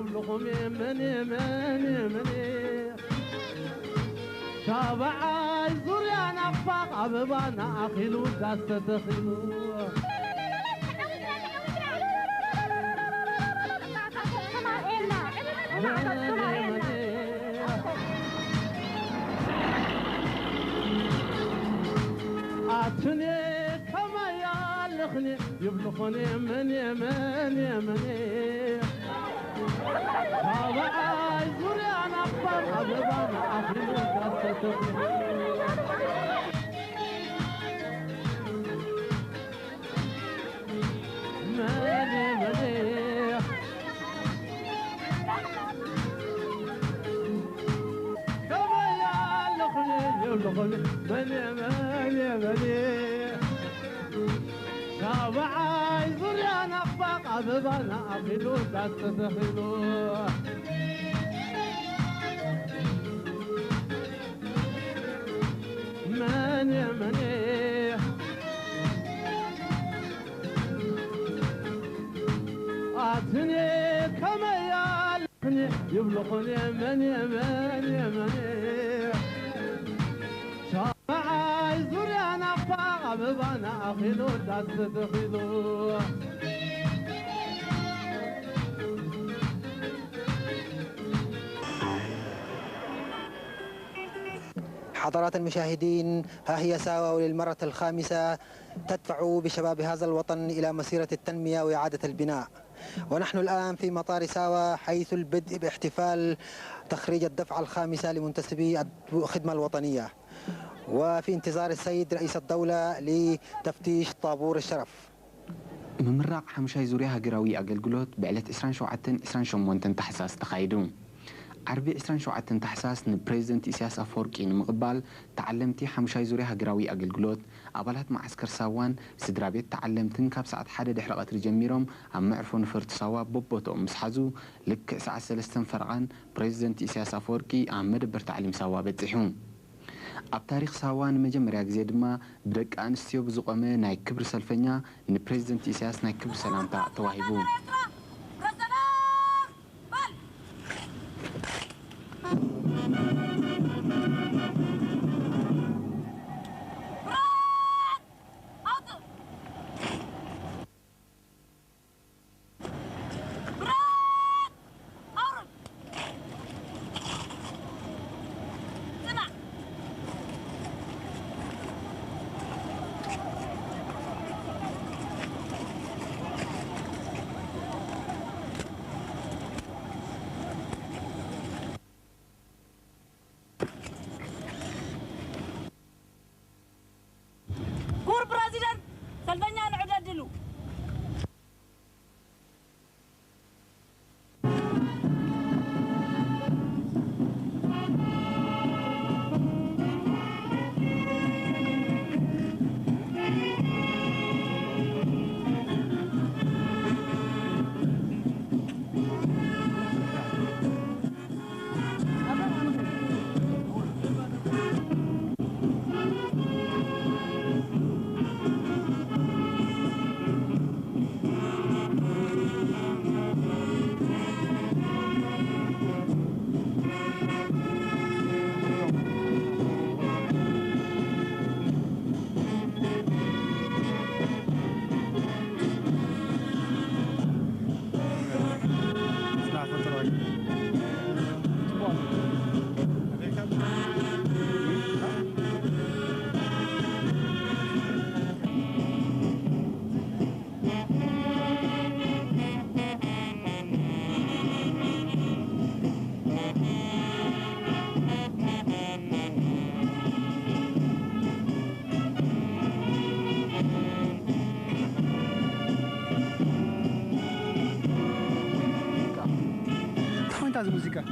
ይብልኹም እየ፣ መን እየ፣ መን እየ፣ መን እየ? ሻብዓይ ዙርያ ናቕፋ ኣበባና ኣኺሉ ዳስ ተተኺሉ። ኣትኔ ከመይ ኣለኽኒ ይብልኹኒ፣ መን እየ፣ መን እየ፣ መን እየ? ሻብዓይ ዙርያ ናቕፋ ኣበባና ኣኺሉ ዳስ ተተኺሉ። መን እየ፣ መን እየ? ከመይ ኣለኹም ይብልኹም፣ መን እየ፣ መን እየ፣ መን እየ? ሻብዓይ ዙርያ ናቕፋ ኣበባና ኣኺሉ ዳስ ተተኺሉ። መን እየ፣ መን እየ? ኣትኔ ከመይ ኣለኽኒ ይብልኹኒ፣ መን እየ፣ መን እየ፣ መን እየ? ሻብዓይ ዙርያ ናቕፋ ኣበባና ኣኺሉ ዳስ ተተኺሉ። حضرات المشاهدين، ها هي ساوا وللمرة الخامسة تدفع بشباب هذا الوطن إلى مسيرة التنمية وإعادة البناء. ونحن الآن في مطار ساوا، حيث البدء باحتفال تخريج الدفعة الخامسة لمنتسبي الخدمة الوطنية، وفي انتظار السيد رئيس الدولة لتفتيش طابور الشرف. ምምራቕ ሓሙሻይ ዙርያ ሃገራዊ ኣገልግሎት ብዕለት ዕስራን ሸውዓተን ዕስራን ሸሞንተን ታሕሳስ ተኻይዱ። ዓርቢ ዕስራን ሸውዓተን ታሕሳስ ንፕሬዝደንት ኢሳያስ ኣፈወርቂ ንምቕባል ተዓለምቲ ሓሙሻይ ዙርያ ሃገራዊ ኣገልግሎት፣ ኣባላት መዓስከር ሳዋን ስድራ ቤት ተዓለምትን ካብ ሰዓት ሓደ ድሕሪ ቀትሪ ጀሚሮም ኣብ መዕርፎ ነፈርቲ ሳዋ በቦቶኦም ምስ ሓዙ፣ ልክዕ ሰዓት ሰለስተን ፈረቓን ፕሬዝደንት ኢሳያስ ኣፈወርቂ ኣብ መደበር ታዕሊም ሳዋ በጺሑ። ኣብ ታሪኽ ሳዋ ንመጀመርያ ግዜ ድማ ብደቂ ኣንስትዮ ብዝቖመ ናይ ክብሪ ሰልፈኛ ንፕሬዝደንት ኢሳያስ ናይ ክብሪ ሰላምታ ተዋሂቡ። ክቡር ፕረዚደንት፣ ሰልፈኛ ንዑደድሉ። Cuenta su música.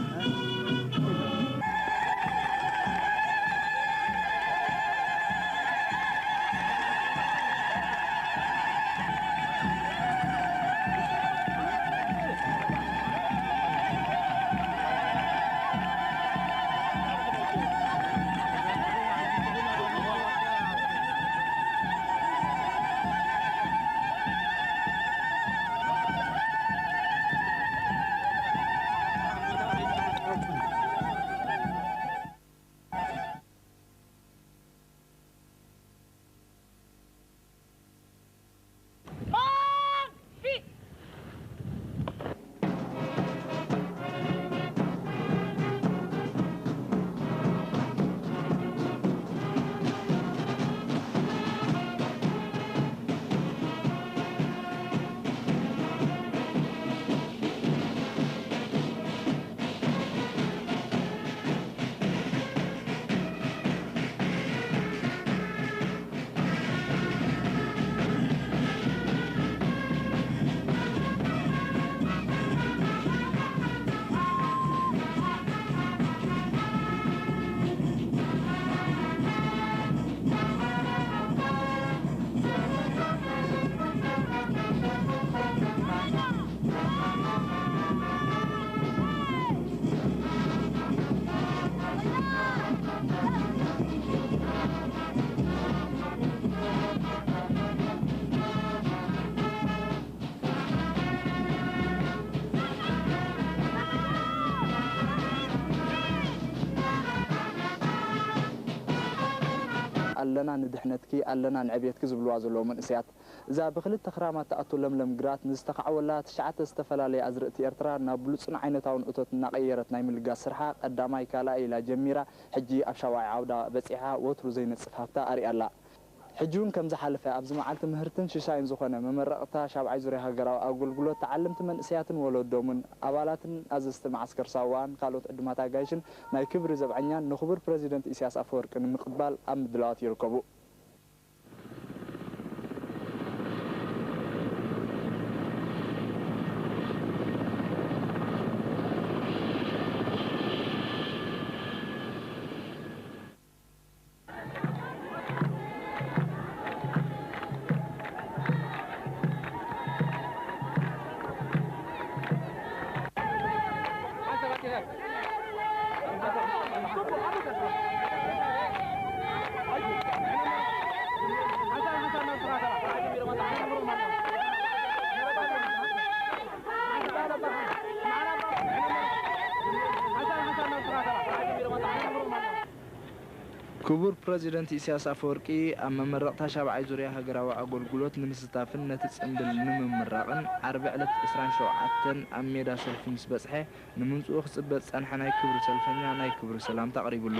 ኣለና ንድሕነትኪ፣ ኣለና ንዕብየትኪ ዝብልዋ ዘለዉ መንእሰያት። እዛ ብክልተ ክራማት ትኣቱ ለምለም ግራት ንዝተኻዕወላ ትሽዓተ ዝተፈላለየ ኣዝርእቲ ኤርትራ ናብ ብሉጽን ዓይነታውን እቶት እናቐየረት ናይ ምልጋስ ስርሓ ቀዳማይ ካልኣይ ኢላ ጀሚራ፣ ሕጂ ኣብ ሻብዓይ ዓውዳ በጺሓ ወትሩ ዘይነጽፍ ሃብታ ኣርእያ ኣላ። ሕጂ እውን ከም ዝሓለፈ ኣብዚ መዓልቲ ምህርትን ሽሻይን ዝኾነ መመረቕታ ሻብዓይ ዙርያ ሃገራዊ ኣገልግሎት ተዓለምቲ መንእሰያትን ወለዶምን ኣባላትን ኣዘዝቲ መዓስከር ሳዋን ካልኦት ዕዱማት ኣጋይሽን ናይ ክብሪ ዘብዐኛን ንክቡር ፕረዚደንት ኢሳያስ ኣፈወርቂ ንምቕባል ኣብ ምድላዋት ይርከቡ። ክቡር ፕረዚደንት ኢሳያስ ኣፈወርቂ ኣብ መመረቕታ ሻብዓይ ዙርያ ሃገራዊ ኣገልግሎት ንምስታፍን ነቲ ጽምብል ንምምራቕን ዓርቢ ዕለት ዕስራን ሸውዓተን ኣብ ሜዳ ሰልፊ ምስ በጽሐ፣ ንምምጽኡ ክጽበ ዝጸንሐ ናይ ክብሪ ሰልፈኛ ናይ ክብሪ ሰላምታ ኣቕሪብሉ።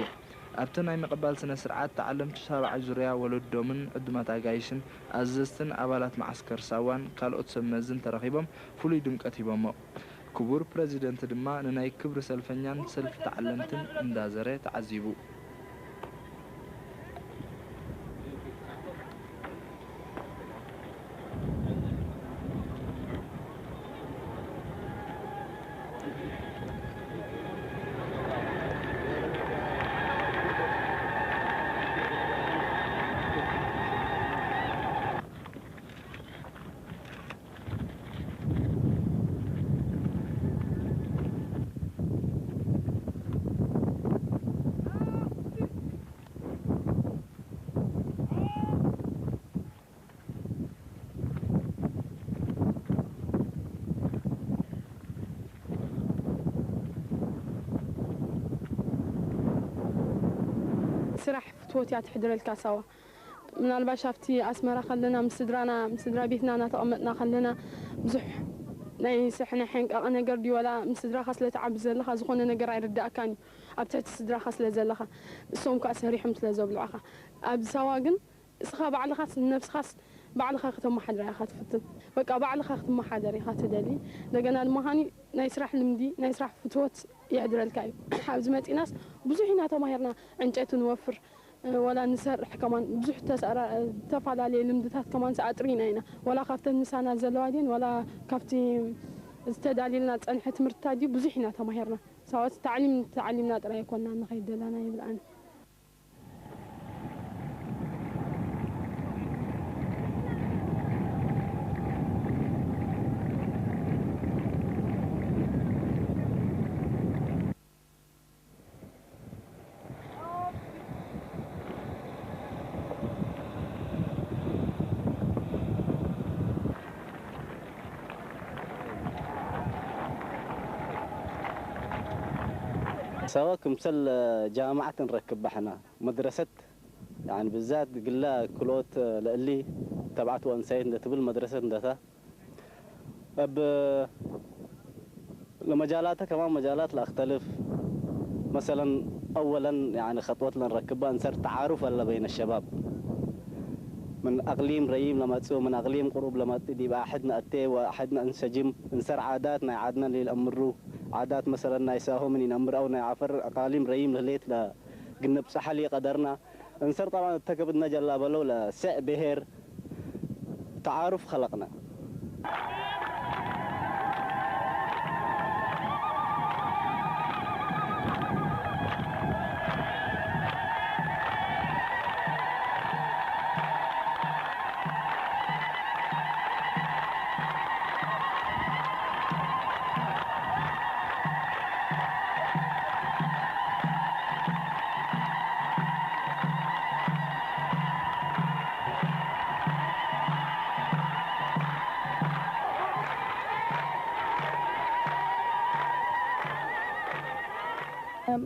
ኣብቲ ናይ ምቕባል ስነ ስርዓት ተዓለምቲ ሻብዓይ ዙርያ ወለዶምን ዕዱማት ኣጋይሽን ኣዘዝትን ኣባላት መዓስከር ሳዋን ካልኦት ሰብ መዝን ተረኺቦም ፍሉይ ድምቀት ሂቦሞ። ክቡር ፕረዚደንት ድማ ንናይ ክብሪ ሰልፈኛን ሰልፊ ተዓለምትን እንዳዘረ ተዓዚቡ። ስራሕ ፍትወት እያ ትሕድረልካ ሳዋ። ምናልባሽ ኣብቲ ኣስመራ ከለና ምስ ስድራና፣ ምስ ስድራ ቤትና እናተቐመጥና ከለና ብዙሕ ናይ ስሕነ ሕንቃቐ ነገር ድዩ፣ ዋላ ምስ ስድራኻ ስለ ትዓቢ ዘለኻ ዝኾነ ነገር ኣይርድኣካን እዩ፣ ኣብ ትሕቲ ስድራኻ ስለ ዘለኻ፣ እሶም ከኣ ሰሪሖም ስለ ዘብልዑኻ። ኣብዚ ሳዋ ግን እስኻ ባዕልኻስ ንነብስኻስ ባዕልኻ ከተመሓድራ ኢኻ ትፍትን። በቃ ባዕልኻ ክትመሓደር ኢኻ ትደሊ። እንደገና ድማ ኻኒ ናይ ስራሕ ልምዲ፣ ናይ ስራሕ ፍትወት የሕድረልካ እዩ። ኣብዚ መጺናስ ብዙሕ ኢና ተማሂርና። ዕንጨይቲ ንወፍር፣ እ፣ ዋላ ንሰርሕ ከማን ብዙሕ ተሰራ-፣ ዝተፈላለየ ልምድታት ከማን ኣጥሪና ኢና። ዋላ ካብተን ምሳና ዘለዋ ድየን፣ ዋላ ካብቲ ዝተዳልየልና ዝጸንሐ ትምህርትታት ድዩ፣ ብዙሕ ኢና ተማሂርና። ሳዋስ ታዕሊም ተዓሊምና ጥራይ ኣይኮንና ንኸይድ ዘለና ይብል ኣነ። ሳዋ ክምሰል ጃማዓት ንረክብ ባሕና መድረሰት፣ ያኒ ብዛት ግላ ክልኦት ለእሊ ተባዕት ወእንሳይት እንደትብል መድረሰት እንደታ እብ ለመጃላተ ከማን መጃላት ለአክተልፍ። መሰለን አወለን ያኒ ከጥወት ለንረክባ እንሰር ተዓሩፍ አለ በይነ ሸባብ። ምን አቅሊም ረይም ለመጽኡ፣ ምን አቅሊም ቅሩብ ለመጽእ፣ ዲብ አሕድ ነአቴ ወአሕድ ነእንሰጅም፣ እንሰር ዓዳት ናይ ዓድነን ኢልአምሩ፣ ዓዳት መሰለን ናይ ሳሆምን ኢነምር አው ናይ ዓፈር አቃሊም ረይም ለህሌት ለግንብ ጸሐል ኢቀደርና። እንሰር ጠብዓን እተከብድነ ጀላ በለው ለስዕ ብሄር ተዓሩፍ ከለቅነ።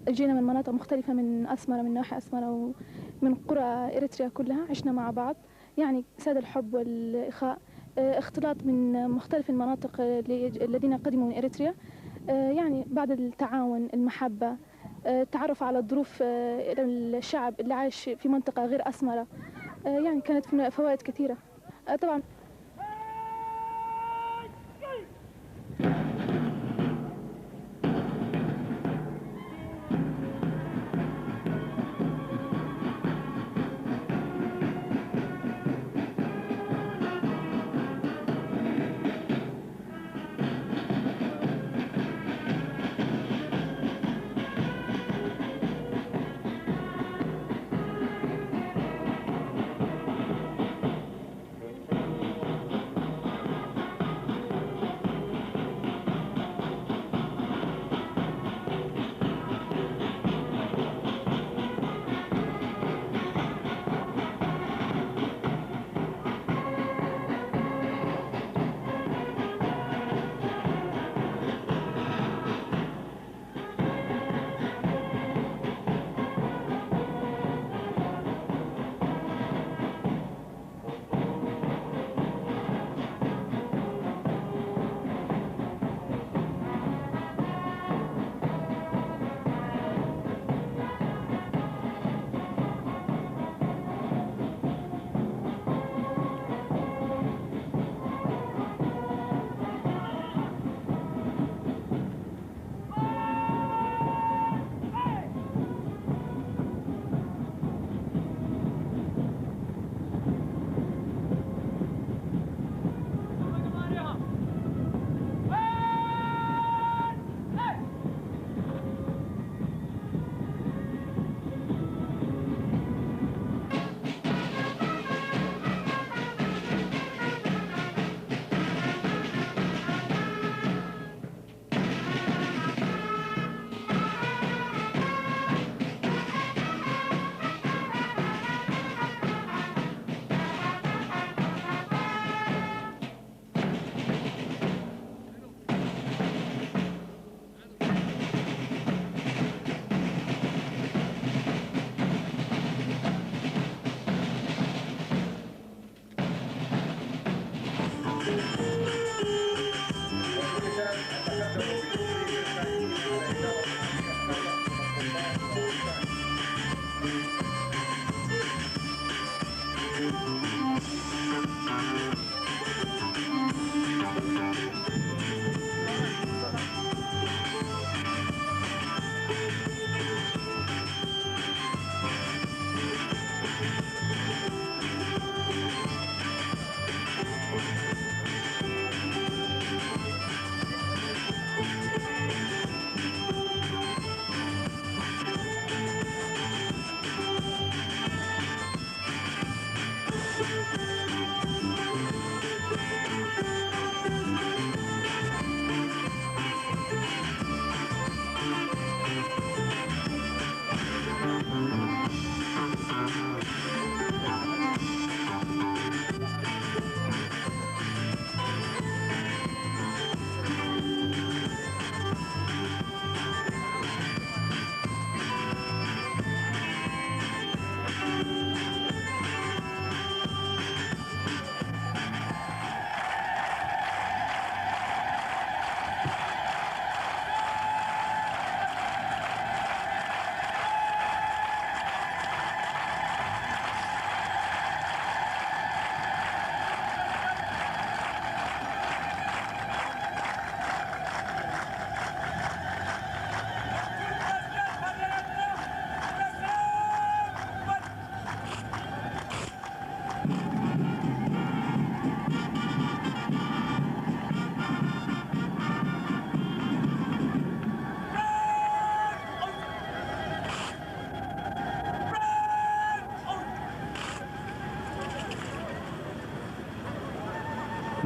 أجينا من مناطق مختلفة من أسمرة، من نواحي أسمرة، و من قرى إريتريا كلها، عشنا مع بعض، يعني ساد الحب والإخاء، آه، اختلاط من مختلف المناطق، آه، اللي- الذين قدموا من إريتريا. آه، يعني بعد التعاون، المحبة، آه، التعرف على ظروف، آه، الشعب اللي عايش في منطقة غير أسمرة. آه، يعني كانت فينا فوائد كثيرة. آه، طبعًا.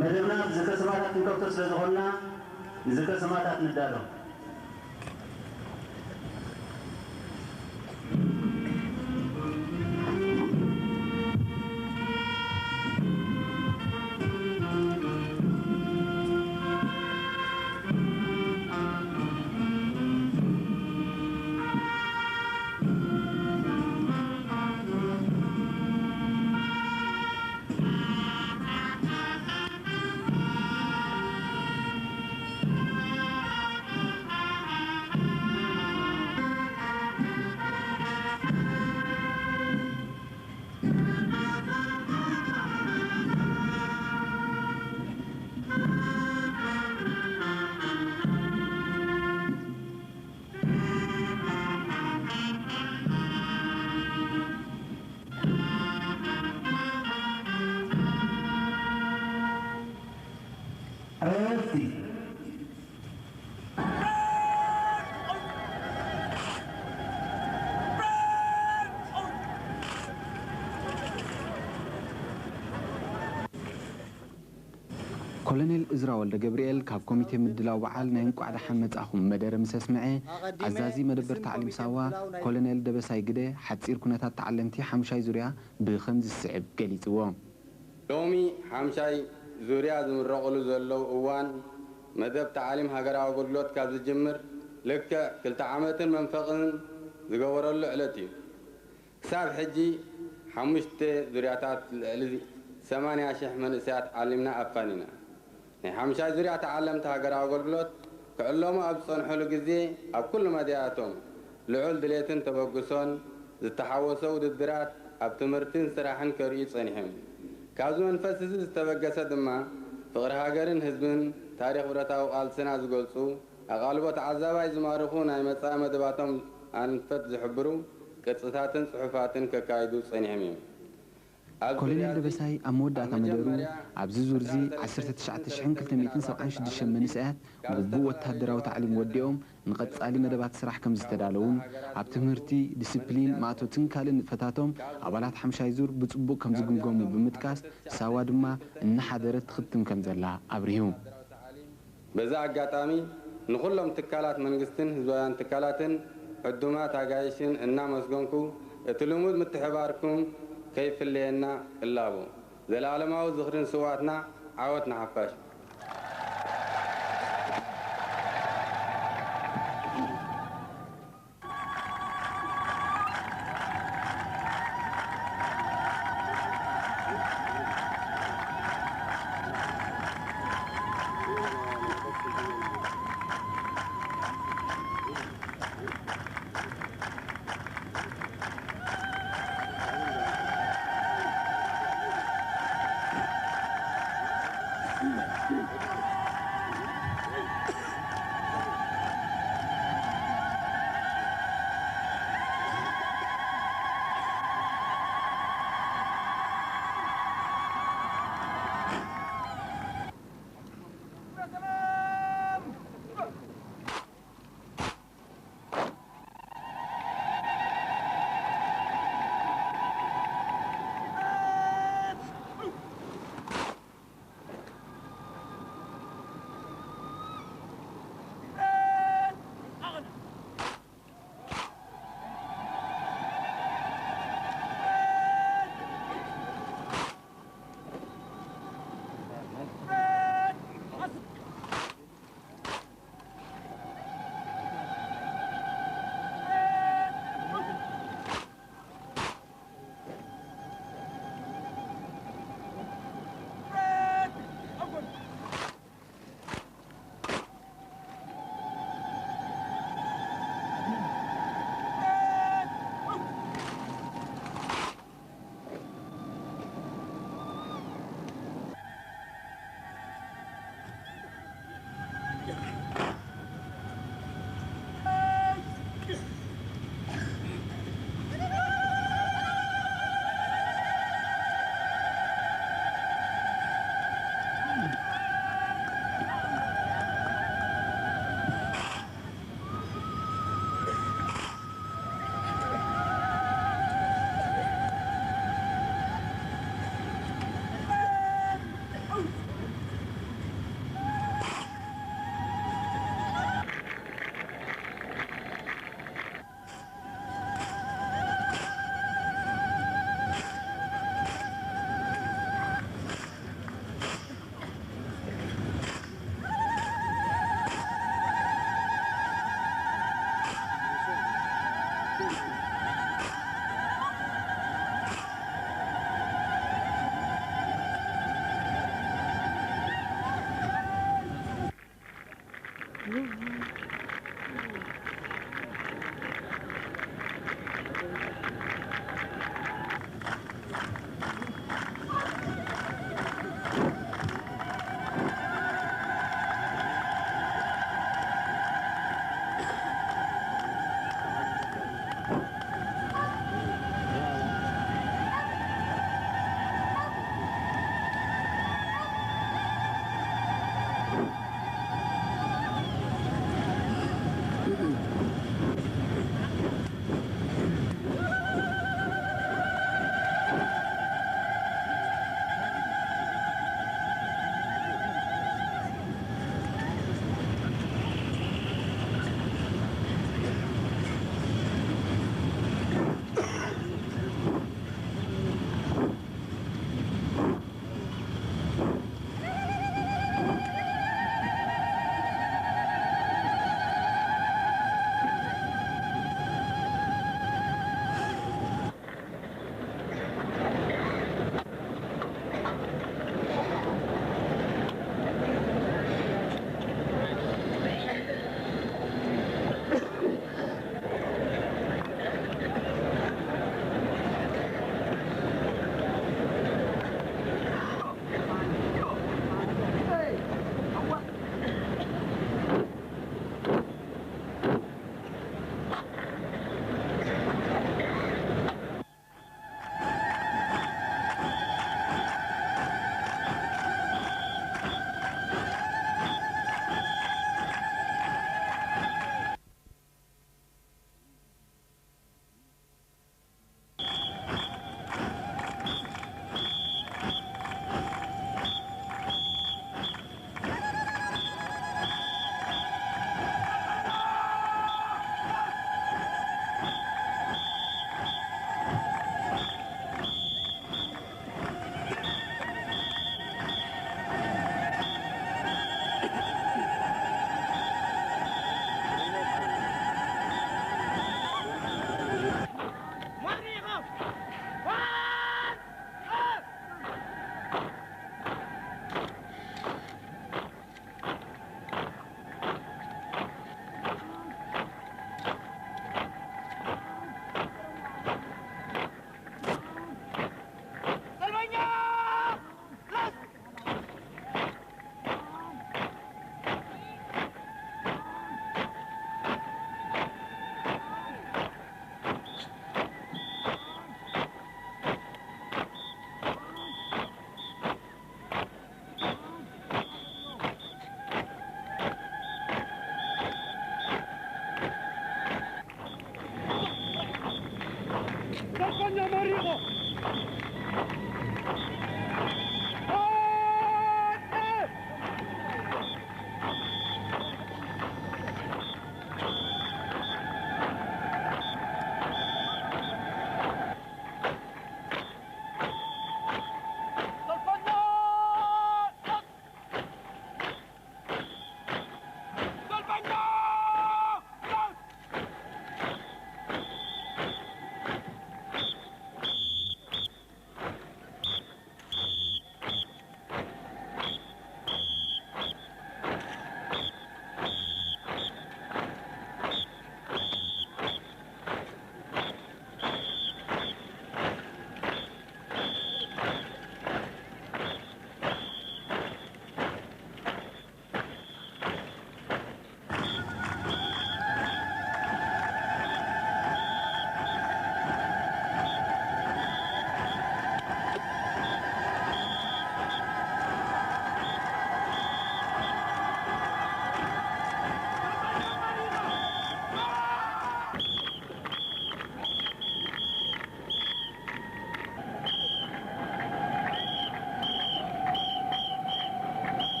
መደብና ዝክሪ ሰማእታት ክንከፍቶ ስለ ዝኾንና፣ ንዝክሪ ሰማእታት ንዳሎ። እረፍቲ። ኮሎኔል እዝራ ወልደ ገብርኤል ካብ ኮሚቴ ምድላው በዓል ናይ እንቋዕ ደሓን መጻእኹም መደረ ምስ ኣስምዐ፣ ኣዛዚ መደበር ታዕሊም ሳዋ ኮሎኔል ደበሳይ ግደ ሓጺር ኩነታት ተዓለምቲ ሓምሻይ ዙርያ ብኸምዚ ዝስዕብ ገሊጽዎ። ሎሚ ሓምሻይ ዙርያ ዝምረቑሉ ዘለዉ እዋን፣ መደብ ታዕሊም ሃገራዊ ኣገልግሎት ካብ ዝጅምር ልክዕ ክልተ ዓመትን መንፈቕን ዝገበረሉ ዕለት እዩ። ክሳብ ሕጂ ሓሙሽተ ዙርያታት ልዕሊ ሰማንያ ሽሕ መንእሰያት ዓሊምና ኣፋኒና። ናይ ሓምሻይ ዙርያ ተዓለምቲ ሃገራዊ ኣገልግሎት ክዕለሙ ኣብ ዝጸንሑሉ ግዜ፣ ኣብ ኩሉ መዳያቶም ልዑል ድሌትን ተበግሶን ዝተሓወሶ ውድድራት ኣብ ትምህርትን ስራሕን ከርእዩ ጸኒሖም። ካብዚ መንፈስ እዚ ዝተበገሰ ድማ፣ ፍቕሪ ሃገርን ህዝብን ታሪኽ ብረታዊ ቃልስና ዝገልጹ፣ ኣቓልቦ ተዓዛባይ ዝማርኹ ናይ መጻኢ መደባቶም ኣንፈት ዝሕብሩ ቅርጽታትን ጽሑፋትን ከካይዱ ጸኒሖም እዮም። ኣብ ኮሎኔል ዙርያ እዚ ደበሳይ ኣብ መወዳእታ ኣብ መደሩ፣ መጀመርያ ኣብዚ ዙር እዚ ዓሰርተ ትሽዓተ ሽሕን ክልተ ሚእትን ሰብዓን ሽዱሽተን መንእሰያት ግቡእ ወተሃደራዊ ታዕሊም ወዲኦም ንቐጻሊ መደባት ስራሕ ከም ዝተዳለዉን ኣብ ትምህርቲ፣ ዲስፕሊን፣ ማእቶትን ካልእ ንጥፈታቶም ኣባላት ሓምሻይ ዙር ብጽቡቕ ከም ዝግምገሙ ብምጥቃስ፣ ሳዋ ድማ እናሓደረት ትኽትም ከም ዘላ ኣብሪሁ። በዚ ኣጋጣሚ ንኹሎም ትካላት መንግስትን ህዝባውያን ትካላትን ዕዱማት ኣጋይሽን እናመስገንኩ፣ እቲ ልሙድ ምትሕባርኩም ከይፍለየና እላቦ። ዘለኣለማዊ ዝኽሪ ንስውኣትና፣ ዓወት ንሓፋሽ።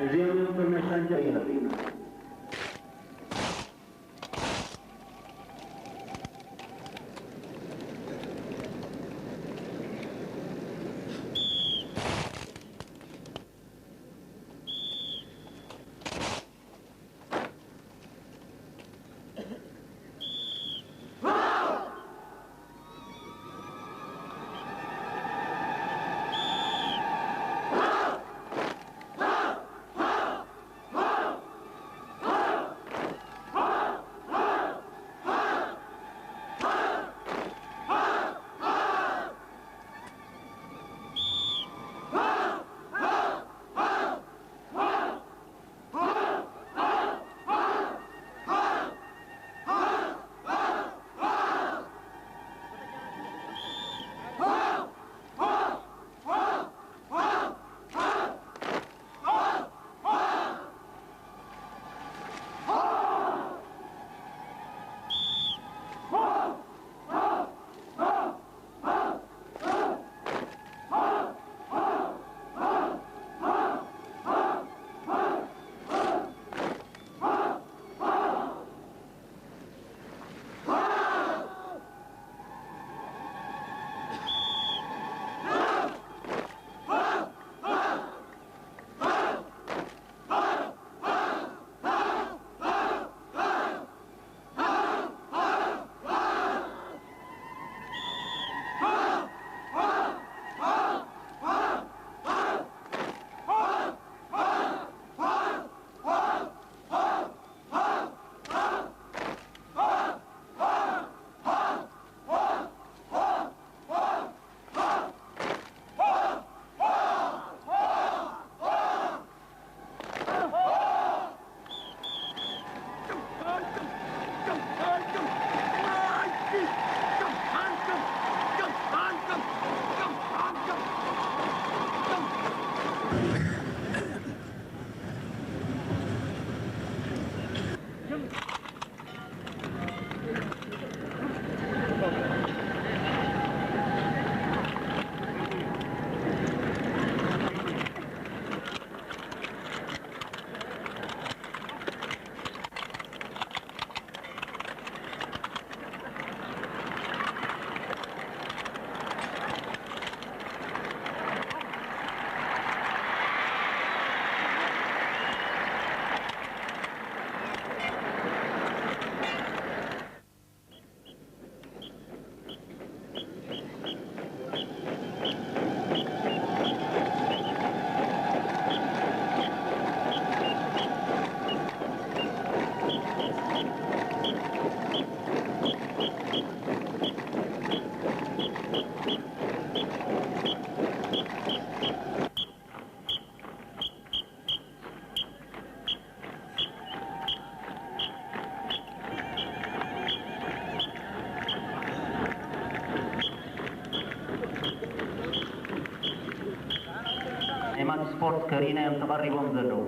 እዚኦም እዮም ቶም ናይ ሳንጃ እዮም። ናይ ማክስ ስፖርት ከርእዩና እዮም ተቐሪቦም ዘለዉ።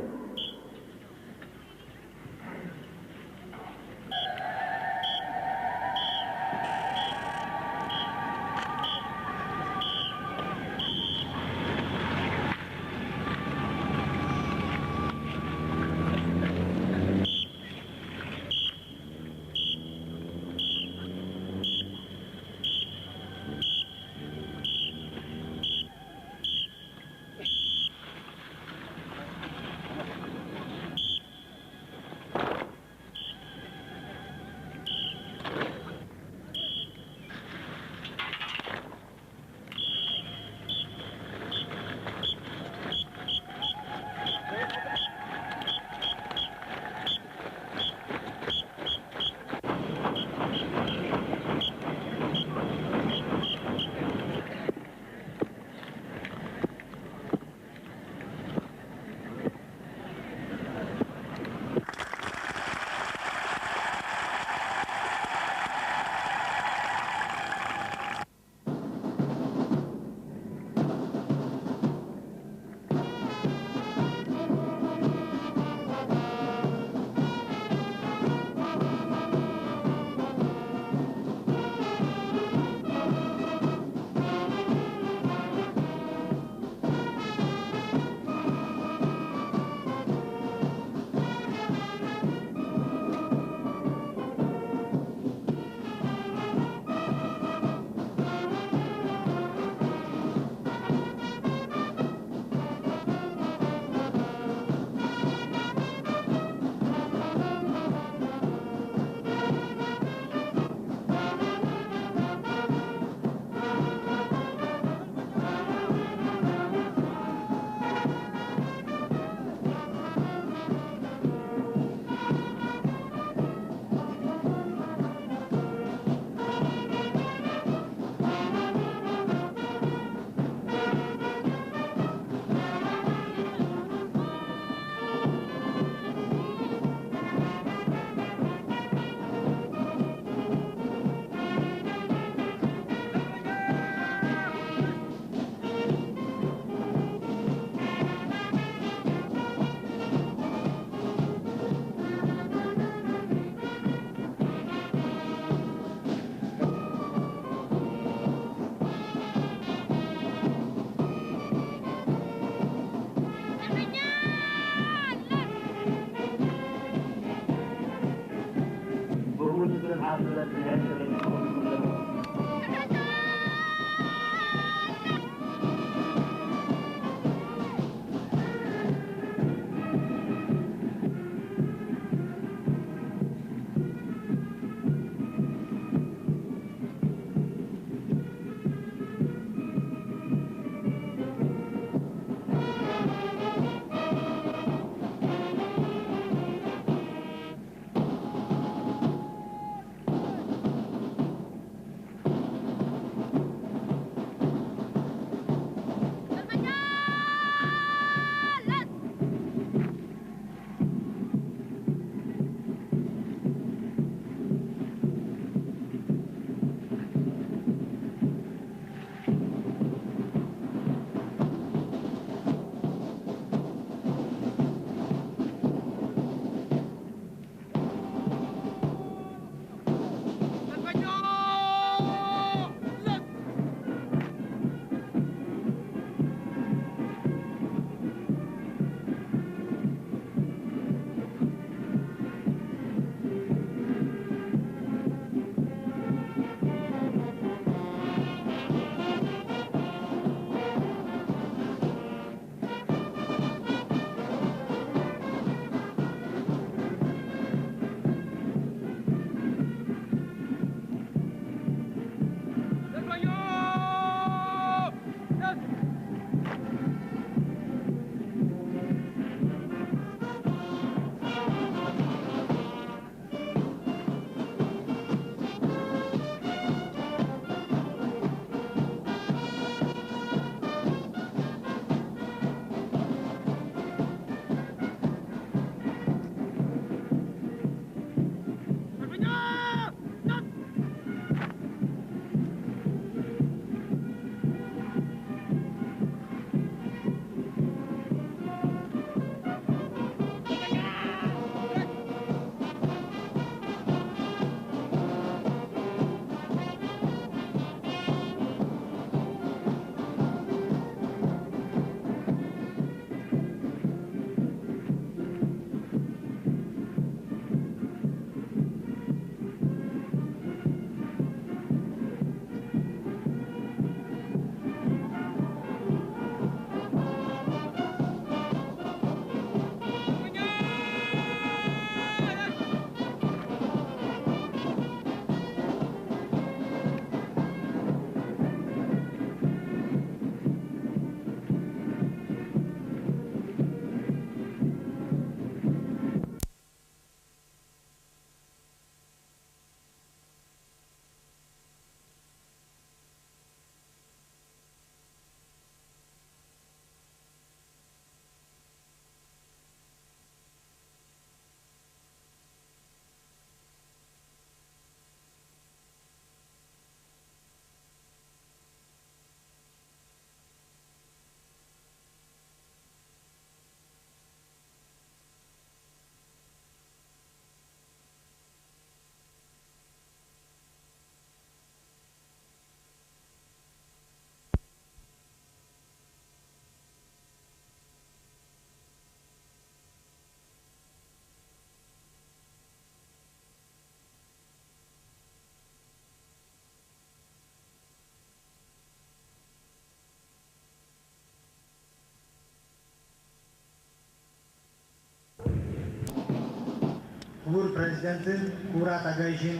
ክቡር ፕረዚደንትን ክቡራት ኣጋይሽን፣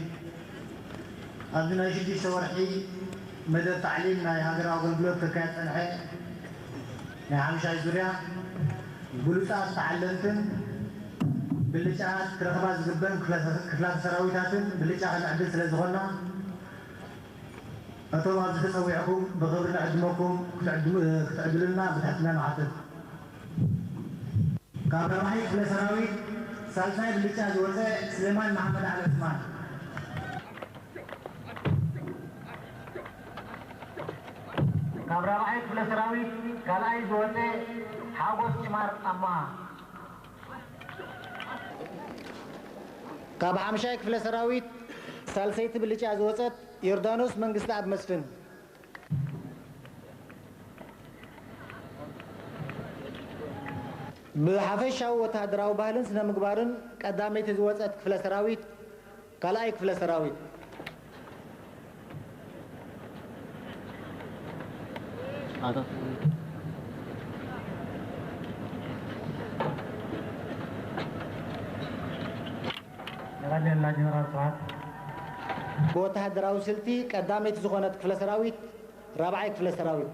ኣብዚ ናይ ሽዱሽተ ወርሒ መደብ ታዕሊም ናይ ሃገራዊ ኣገልግሎት ከካየድ ጸንሐ ናይ ሓምሻይ ዙርያ ብሉጻት ተዓለምትን ብልጫ ክረኽባ ዝግበን ክፍላተ ሰራዊታትን ብልጫ ከነዕድል ስለ ዝኾንና፣ እቶም ኣብዚ ተጸዊዕኩም ብኽብሪ ንዕድመኩም ክትዕድሙ-፣ ክትዕድሉልና ብትሕትና ንሓትት። ካብ ራብዓይ ክፍለ ሰራዊት ሳልሳይ ብልጫ ዝወጸ ስሌማን መሓመድ ዓሊ ዑስማን። ካብ ራብዓይ ክፍለ ሰራዊት ካልኣይ ዝወጸ ሓጎስ ጭማር ኣማሃ። ካብ ሓምሻይ ክፍለ ሰራዊት ሳልሰይቲ ብልጫ ዝወጸት ዮርዳኖስ መንግስትኣብ መስፍን። ብሓፈሻዊ ወተሃደራዊ ባህልን ስነ ምግባርን ቀዳመይቲ ዝወጸት ክፍለ ሰራዊት ካልኣይ ክፍለ ሰራዊት። የቐንየልና ጀነራል ስብሓት። ብወተሃደራዊ ስልቲ ቀዳመይቲ ዝኾነት ክፍለ ሰራዊት፣ ራብዓይ ክፍለ ሰራዊት።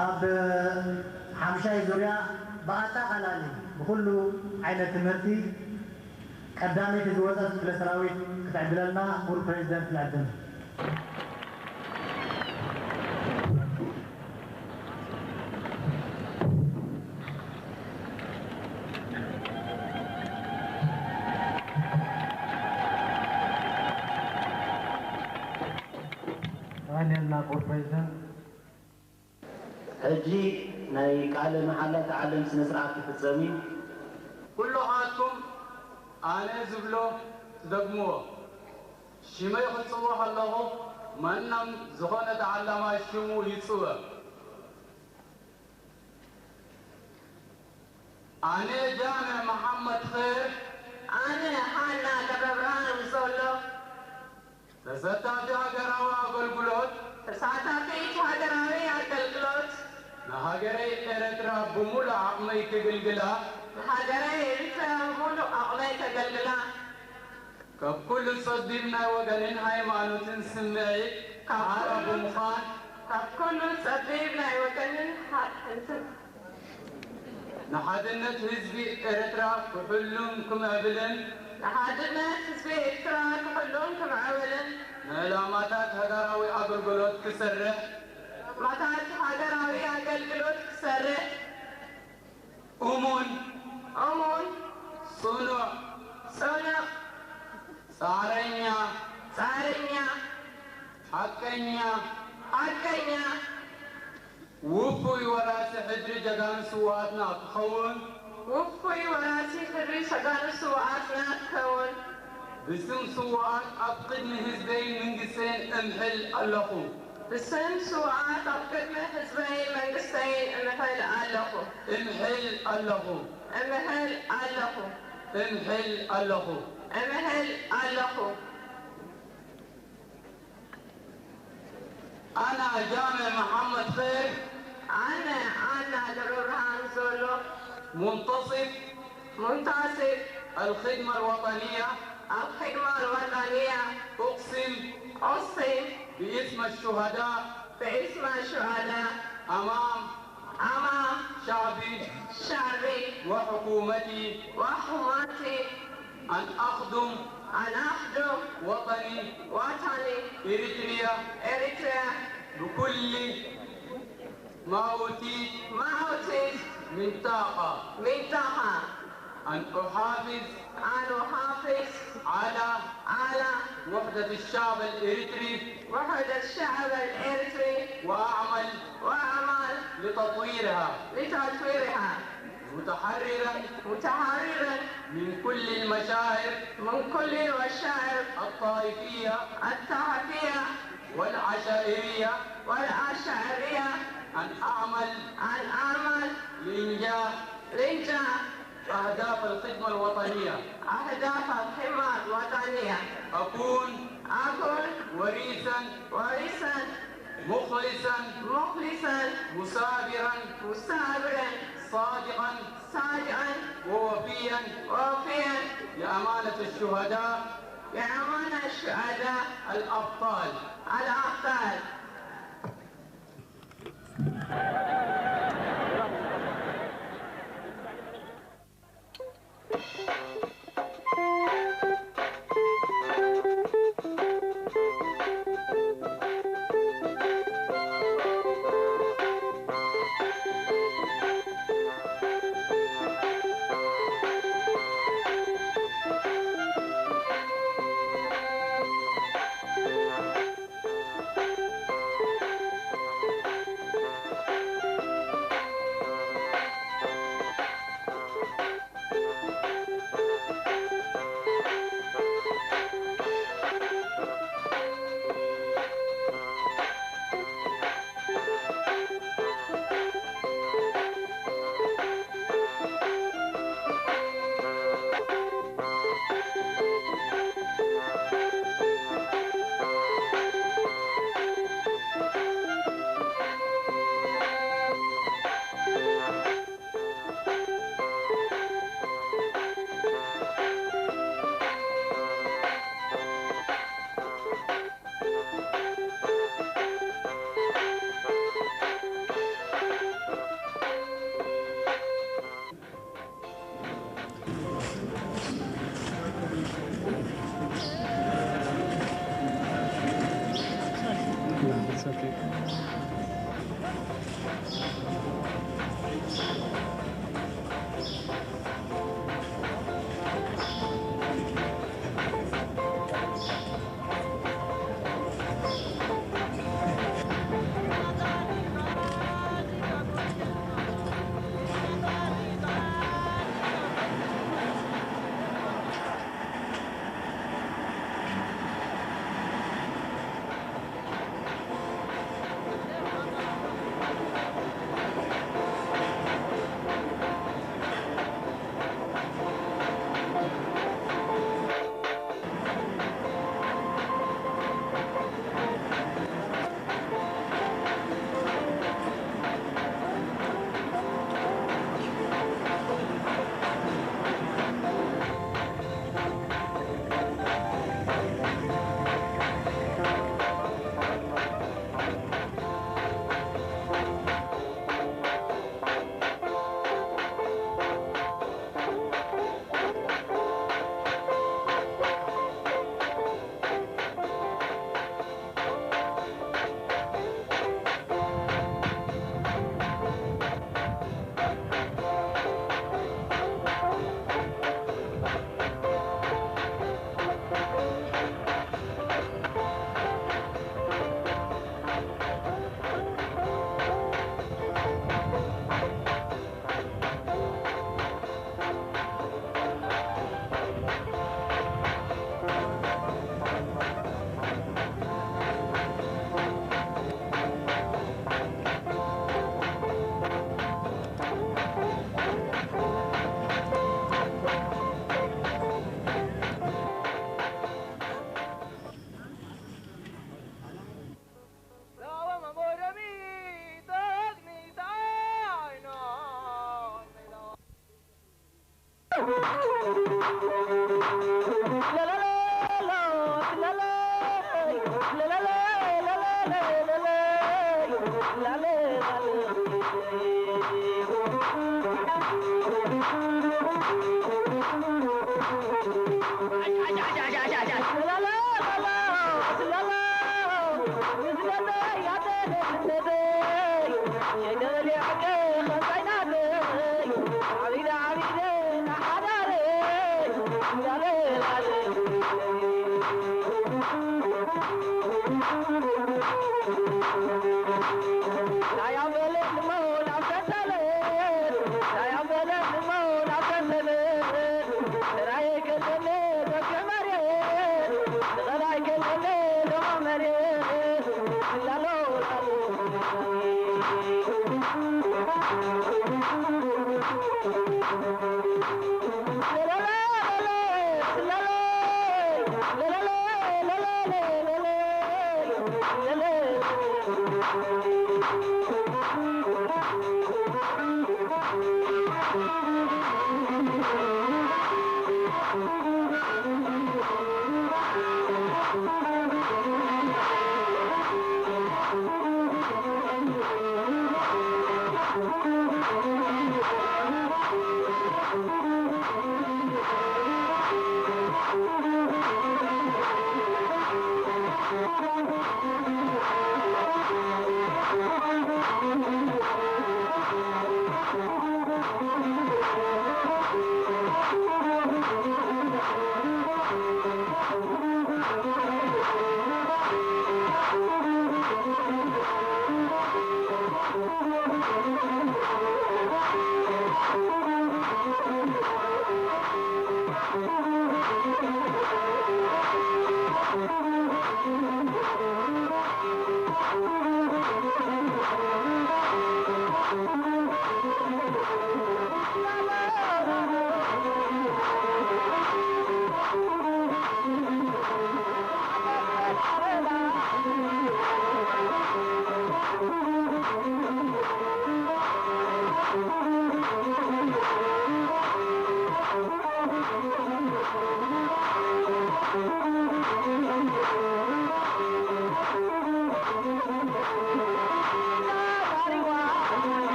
ኣብ ሓምሻይ ዙርያ ብኣጠቓላሊ ብኹሉ ዓይነት ትምህርቲ ቀዳመይቲ ዝወጸት ክፍለ ሰራዊት ክትዕድለልና ክቡር ፕሬዚደንት ንዕድም። የቐንየልና ክቡር ፕሬዚደንት። ሕጂ ናይ ቃለ መሓላ ተዓለም ስነ ስርዓት ክፍጸም እዩ። ኩልኻትኩም ኣነ ዝብሎ ትደግምዎ። ሽመይ ክጽውዕ ከለኹ ማንም ዝኾነ ተዓላማይ ሽሙ ይጽውዕ። ኣነ ጃምዕ መሓመድ ኸይር። ኣነ ሃና ገብረብርሃን ዘሎ። ተሳታፊ ሃገራዊ ኣገልግሎት። ተሳታፊት ሃገራዊ ኣገልግሎት። ንሃገረይ ኤረትራ ብምሉእ ዓቕመይ ክግልግላ። ንሃገረይ ኤርትራ ብምሉእ ዓቕመይ ከገልግላ። ካብ ኩሉ ጸቢብ ናይ ወገንን ሃይማኖትን ስምዒት ካብ ሓራ ኩሉ ብምዃን። ካብ ኩሉ ጸቢብ ናይ ወገንን ሃ-፣ እንትን። ንሓድነት ህዝቢ ኤርትራ ክሕሉን ክምዕብልን። ንሓድነት ህዝቢ ኤርትራ ክሕሉን ክምዕብልን። ንዕላማታት ሃገራዊ ኣገልግሎት ክሰርሕ። ንዕላማታት ሃገራዊ ኣገልግሎት ክሰርሕ። እሙን። እሙን። ጽኑዕ። ጽኑዕ። ጻዕረኛ። ጻዕረኛ። ሓቀኛ። ሓቀኛ። ውፉይ ወራሲ ሕድሪ ጀጋኑ ስውኣትና ክኸውን። ውፉይ ወራሲ ሕድሪ ጀጋኑ ስውኣትና ክኸውን። ብስም ስውኣት ኣብ ቅድሚ ህዝበይን መንግስተይን እምሕል ኣለኹ። ብስም ስውኣት ኣብ ቅድሚ ህዝበይን መንግስተይን እምሕል ኣለኹ። እምሕል ኣለኹ። እምሕል ኣለኹ። እምሕል ኣለኹ። እምሕል ኣለኹ። أنا جامع محمد خير. ኣነ ሃና ገብረብርሃን ዘሎ። منتصب. منتصب. الخدمة الوطنية. الخدمة الوطنية. أقسم. أقسم. باسم الشهداء. باسم الشهداء. أمام. أمام. شعبي. شعبي. وحكومتي. وحكومتي. أن أخدم. أن أخدم. وطني. وطني. إريتريا. إريتريا. بكل ما أوتيت. ما أوتيت. من طاقة. من طاقة. أن أحافظ. أن أحافظ. على. على. وحدة الشعب الإريتري. وحدة الشعب الإريتري. وأعمل. وأعمل. لتطويرها. لتطويرها. متحررا. متحررا. من كل المشاعر. من كل المشاعر. الطائفية. الطائفية. والعشائرية. والعشائرية. أن أعمل. أن أعمل. لإنجاح. لإنجاح. أهداف الخدمة الوطنية. أهداف الخدمة الوطنية. أكون. أكون. وريثا. وريثا. مخلصا. مخلصا. مثابرا. مثابرا. صادقا. صادقا. ووفيا. ووفيا. لأمانة الشهداء. لأمانة الشهداء. الأبطال. الأبطال.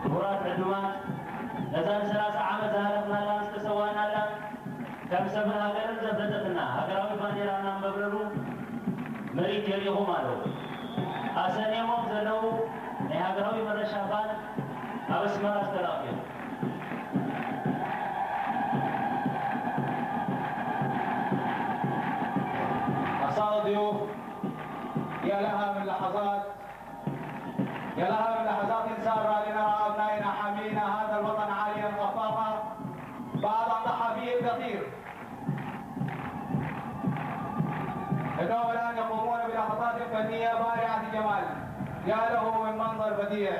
ክቡራት ዕዱማት፣ ነዛ ንሰላሳ ዓመት ዝሃለፍናላን ዝተሰዋእናላን ከም ሰብን ሃገርን ዘፍለጠትና ሃገራዊ ባንዴራና መብረሩ ምርኢት የርእኹም ኣለዉ። ኣሰንዮሞም ዘለዉ ናይ ሃገራዊ መረሻ ባንድ ኣብ ኣስመራ ዝተላእኩ እዮም። أحصاء الضيوف، يا لها من لحظات، يا لها من لحظات سارة لنرى أبنائنا حاملين هذا الوطن عاليا قفافا بعد أن ضحى فيه الكثير. إنهم الآن يقومون بلقطات فنية بارعة الجمال. يا له من منظر بديع.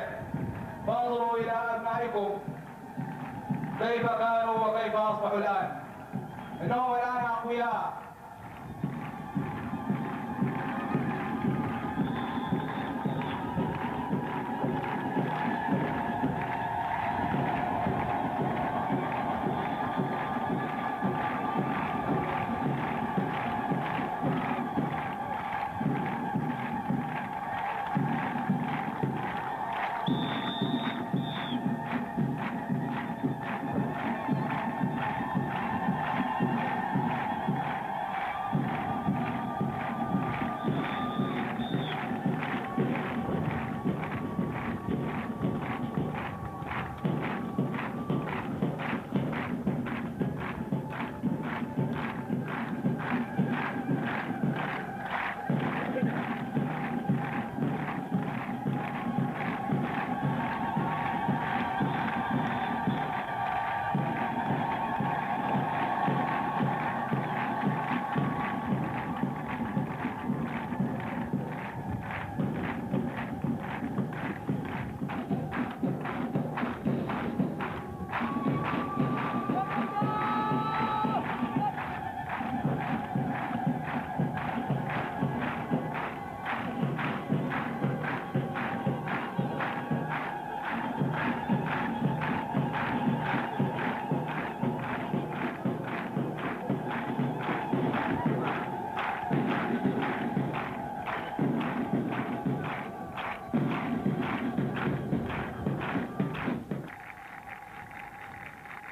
فانظروا إلى أبنائكم كيف كانوا وكيف أصبحوا الآن. إنهم الآن أقوياء.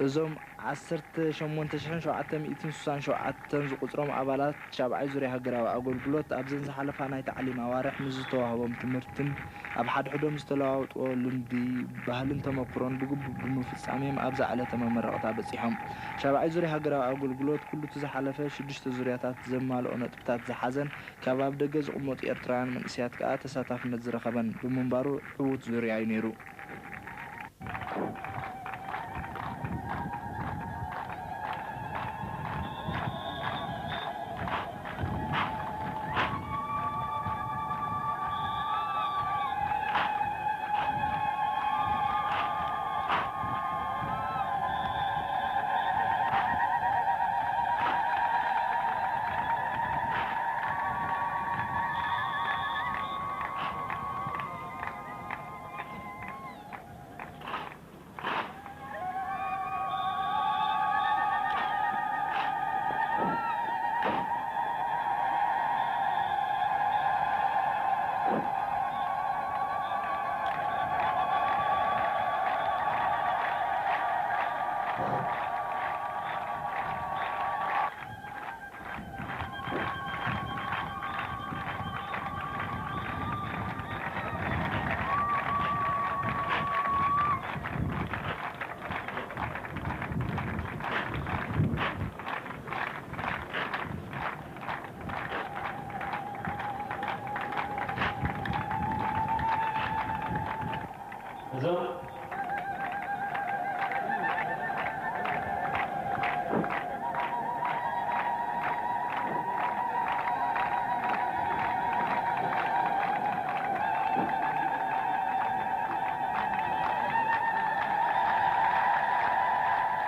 እዞም ዓሰርተ ሸሞንተ ሽሕን ሸውዓተ ሚእትን ስሳን ሸውዓተን ዝቑጽሮም ኣባላት ሻብዓይ ዙርያ ሃገራዊ ኣገልግሎት ኣብዘን ዝሓለፋ ናይ ታዕሊም ኣዋርሕ ንዝተዋህቦም ትምህርትን ኣብ ሓድሕዶም ዝተለዋወጥዎ ልምዲ፣ ባህልን ተመኩሮን ብግቡእ ብምፍጻም'ዮም ኣብዛ ዕለተ መመረቕታ በጺሖም። ሻብዓይ ዙርያ ሃገራዊ ኣገልግሎት ኩሉ እቲ ዝሓለፈ ሽዱሽተ ዙርያታት ዘማልኦ ነጥብታት ዝሓዘን ካብ ኣብ ደገ ዝቕመጡ ኤርትራውያን መንእሰያት ከኣ ተሳታፍነት ዝረኸበን ብምንባሩ ዕዉት ዙርያ'ዩ ነይሩ። እዞም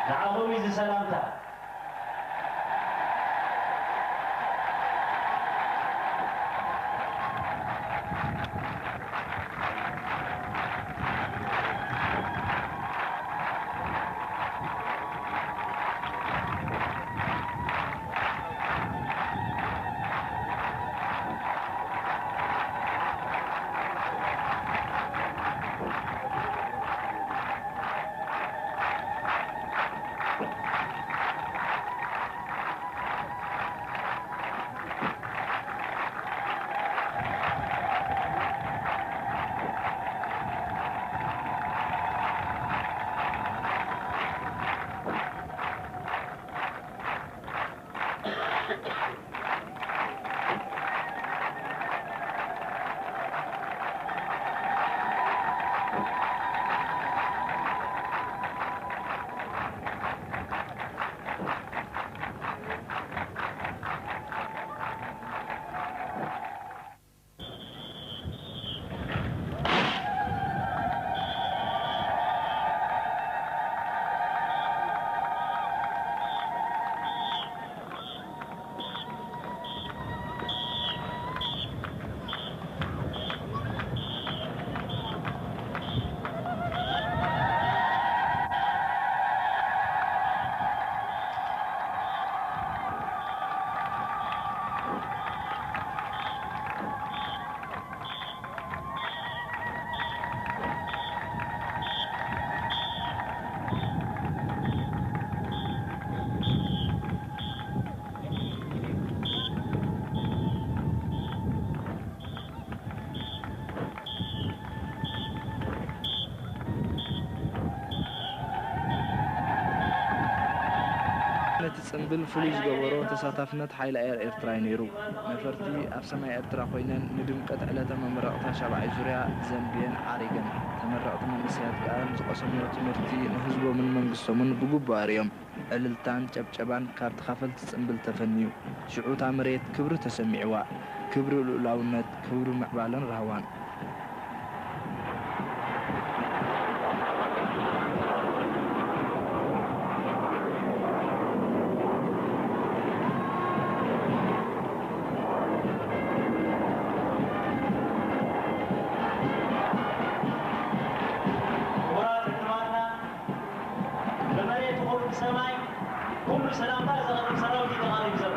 ንዓኹም እዩ እዚ ሰላምታ። ነቲ ጽምብል ፍሉይ ዝገበሮ ተሳታፍነት ሓይሊ ኣየር ኤርትራ እዩ ነይሩ። ነፈርቲ ኣብ ሰማይ ኤርትራ ኮይነን ንድምቀት ዕለተ መመረቕታ ሻብዓይ ዙርያ ዘንብየን ዓሪገን። ተመረቕቲ መንእሰያት ከኣ ንዝቐሰምዎ ትምህርቲ ንህዝቦምን መንግስቶምን ብግቡእ ኣርእዮም። ዕልልታን ጨብጨባን ካብ ተኻፈልቲ ጽምብል ተፈንዩ። ሽዑ እታ መሬት ክብሪ ተሰሚዕዋ። ክብሪ ልኡላውነት፣ ክብሪ ምዕባለን ራህዋን። ክቡራት ዕዱማትና፣ ብመሬት ይኹን ብሰማይ ኩሉ ሰላምታ ዘቕርብ ሰራዊት እዩ ተቓሪቡ ዘሎ።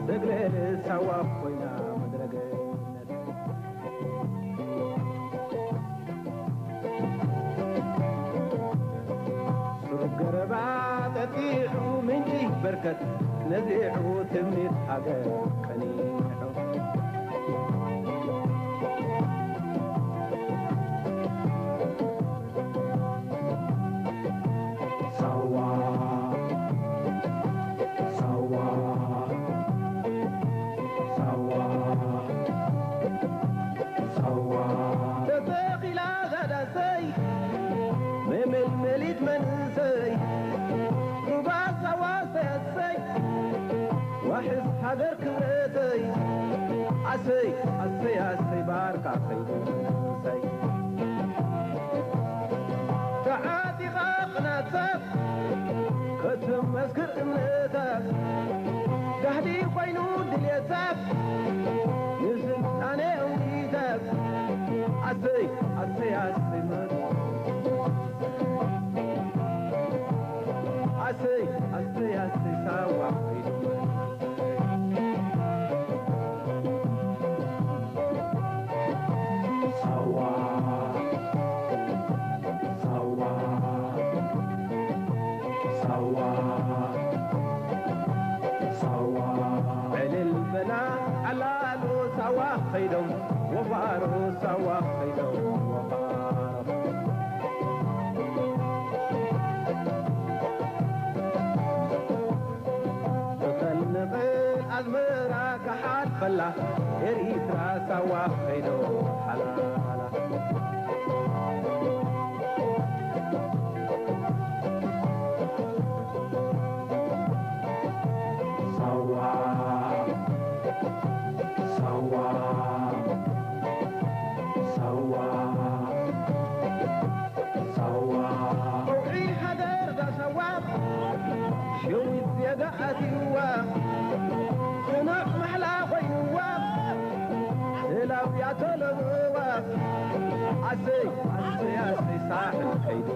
ተግለ ሳዋ ኮይና ምድረ ገነት። ሱር ገረባ ጠጢዑ ምንጪ በርከት ነዚዑ ትምኒት ሃገር ቀኒዑ። ሳዋ ሳዋ ሳዋ ሳዋ ተተኺላ ዛዳሰይ መመልመሊት መንእሰይ ሩባ ሳዋ ሰያሰይ ዋሕስ ሃገር ክብረተይ ኣሰይ ኣሰይ ኣሰይ ባርካ ከይዱ መንእሰይ ተዓጢቓ ቅናተት ከተመስክር እምነታት ጋህዲ ኮይኑ ድልየታት ንስልጣነ እምኒታት ኣሰይ ኣሰይ ኣሰይ መ ኣሰይ ኣሰይ ኣሰይ ሳዋ ሳዋ ሳዋ ሳዋ ሳዋ ዕልል በላ ዓላሉ ሳዋ ኸይዶም ወፋሮ ሳዋ ኸይዶም ወፋሮ ተፈልንቕል ኣዝመራ ክሓልፈላ ኤሪትራ ሳዋ ኸይዶ ሓላላ ሳዋ ሳዋ ሳዋ ሳዋ ሳዋ ከውሒ ሃገር ዛሳዋ ሸዊት ዜጋ ኣትይዋ ጽኑዕ ማሕላ ኮይንዋ ህላው ያተለብዋ ኣሰይ ኣሰይ ኣሰይ ሳሕል ከይዱ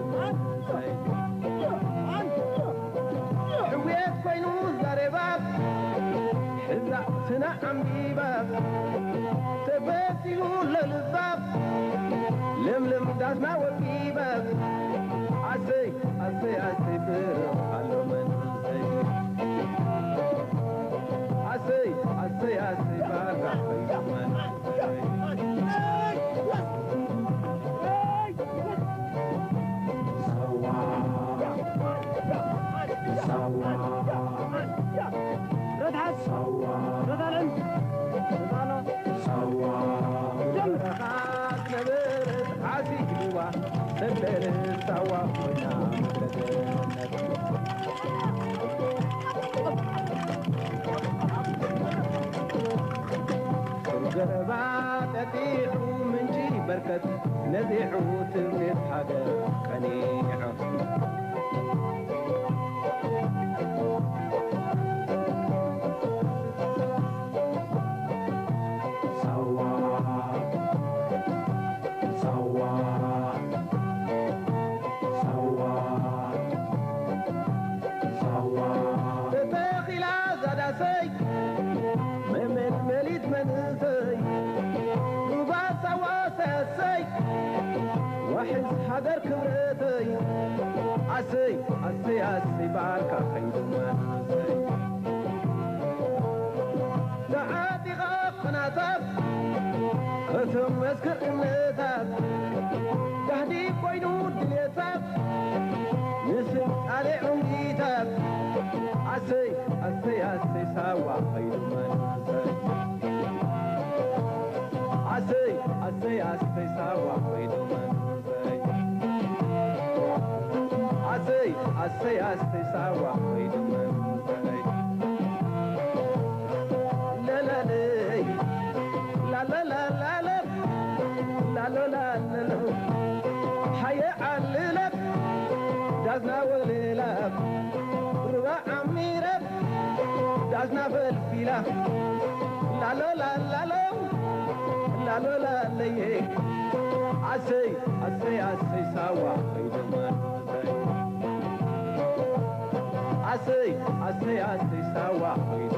ሕውየት ኮይኑ ዛሬባ ሕዛ ስና ዓምቢባ ተፈሲሉ ለልባ ለምለም ዳስና ወቂባ ኣሰይ ኣሰይ ኣሰይ ብርኽ ኣሎ መንእሰይ ኣሰይ ኣሰይ ኣሰይ ባጋ ኸይዱ መንእሰይ ሳዋ ሳዋ ረድሓት ሳዋ ረዳልዕን ሳዋ ጀምር ነበረት ዓሲብዋ ሰለለ ሳዋ ኮይና መድረገነት ገረባ ጠጢዑ ምንጪ በርከት ነዚዑ ትምኒት ሃገር ቀኒዑ ሳዋ ሳዋ ሳዋ ሳዋ ተተኺላ ዛዳሰይ መመልመሊት መንእሰይ ሩባ ሳዋ ሰሰይ ዋሕስ ሃገር ክብረተይ ኣሰይ ኣሰይ ኣሰይ ባርካ ኸይዱ መንእሰይ ተዓጢቓ ቕናታት ከተመስክር እምነታት ጋህዲ ኮይኑ ድሌታት ንስልጣኔ ዑንጊታት ኣሰይ ኣሰይ ኣሰይ ሳዋ ኸይዱ መንእሰይ ኣሰይ ኣሰይ ኣሰይ ሳዋ ኸይዱ መንእሰይ ኣሰይ ኣሰይ ኣሰይ ሳዋ ኸይዱ መንእሰይ ለለለይ ላሎላላለ ላሎላለሎ ሃየ ዓልለ ዳስና ወሌላ ሩባ ዓሚረ ዳስና ፈልፊላ ላሎላላሎ ላሎላለየ ኣሰይ ኣሰይ ኣሰይ ሳዋ ኸይዱ መንእሰይ ኣሰይ ኣሰይ ኣሰይ ሳዋ ኸይዱ